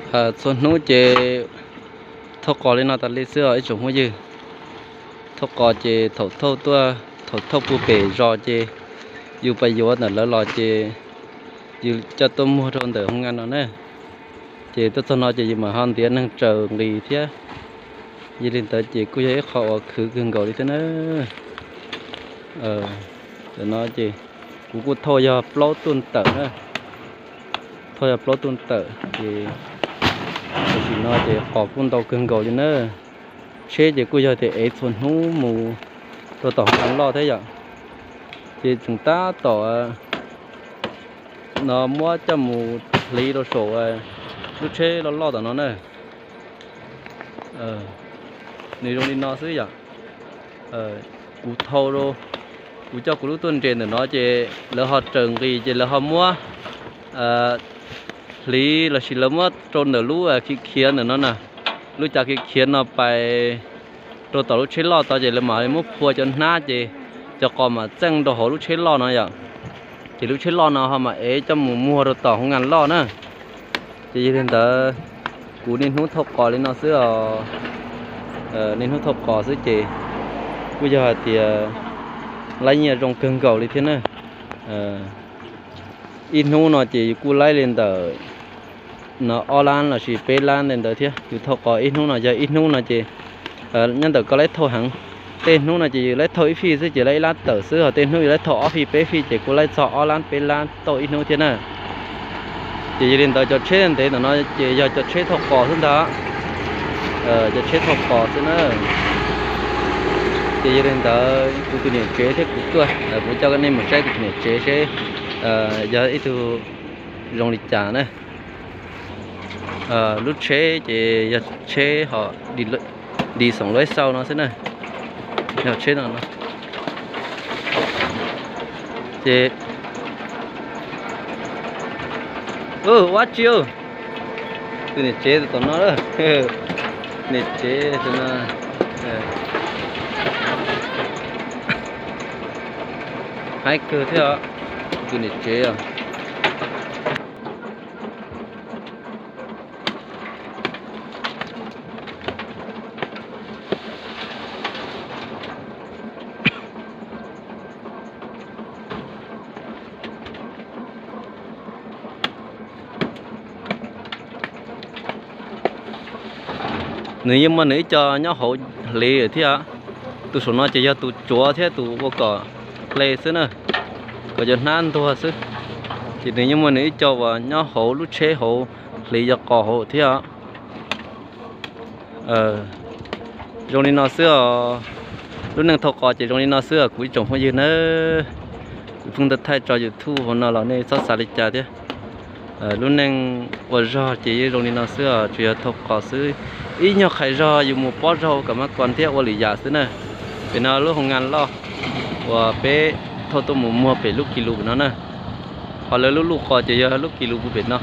Txhua hnub ces thauj qos li no tas li xwb os ib tsoom phooj ywg. Thauj qos ces thaum thauj tuaj, thaum thauj puag pem zos ces yus pais yuav ntawm lawv los ces yus coj tuaj muag rau ntawm hoo nkas no na. Ces tuaj txog no ces yus mam ho ntiav neeg tsaws nqis thiab. Yog li ntawd ces kuj yog ib qho uas khwv kawg nkaus li thiab na. Tam no ces kuv kuj thauj yog plaub tuj ntawm na, thauj yog plaub tuj ntawm ces tam sim no ces qos kuj ntau kawg nkaus li na. Tsheb ces kuj yog tias ev txhua hnub mus rau tom hoo nkas loj thiab yom. Ces tseem tab tom no muab coj mus hliv rau saum lub tsheb loj loj tom no na. Nws zoo li no xwb yom. Kuv thau, kuv coj kuv lub tuaj nres ntawm no ces lawv ho raws nqis ces lawv ho muab hliv lossis lawv muab rau ntawm lub khiav khiav ntawm no na. Lub cav khiav khiav no pais rau tom lub tsheb loj tod ces lawv mam li muab phua cov hnab ces cov qos mam txeej rau hauv lub tsheb loj no yom. Ces lub tsheb loj no ho mam ev coj mus muag rau tom hoo nkas loj na. Ces yog li ntawd kuv niaj hnub thauj qos li no xwb os. Niaj hnub thauj qos xwb ces kuj yog hais tias laib nyiaj zoo kawg nkaus li thiab na. Ib hnub no ces yus kuj laib li ntawm no ob lab lossis peb lab li ntawd thiab. Yus thauj qos ib hnub no yog ib hnub no ces nyob ntawm koj laib thauj heev. Tej hnub no ces yus laib thauj ib fij xwb ces laib ib lab tawm xwb, ho tej hnub yus laib thauj ob fij peb fij ces kuj laib txog ob lab peb lab tauj ib hnub thiab na. Ces yog li ntawd cov tsheb ntev ntawm no ces yog cov tsheb thauj qos xwb ntag. Cov tsheb thauj qos xwb na. Ces yog li ntawd kuv tus niam tsev thiab kuv tuaj, kuv coj nej mus saib kuv tus niam tsev seb yog ib tug zoo li cas na. Lub tsheb ces yog tsheb ho di xoom luab xau no xwb na. Yog tsheb no no ces ua tsi, tus niam tsev tom no, niam tsev tus no haib kawg thiab os, tus niam tsev os. Nws yeej muaj nws ib co nyob hauv hliv thiab. Tus saum no ces yog tus tsuav thiab tus ua kom ple xwb na, kom cov hnab ntuag xwb. Ces nws yeej muaj nws ib co uas nyob hauv lub tsheb hauv hliv cov qos hauv thiab. Zoo li no xwb os. Lub neej thauj qos ces zoo li no xwb os kuv ib tsoom phooj ywg nawb. Kuv pheej thaij tso YouTube hauv no los nej txhob xav li cas thiab. Lub neej ua zog ces yeej zoo li no xwb os, tsuas yog thauj qos xwb. Ib nyuag qhais zog yus mus pob zaug kom mab kos thiab ua lwm yam xwb na. Pem no lub hoo nkas loj uas peb thauj tuaj mus muag pem lub kis lus pem no na. Ho lawv lub luj qos ces yog lub kis lus pem no.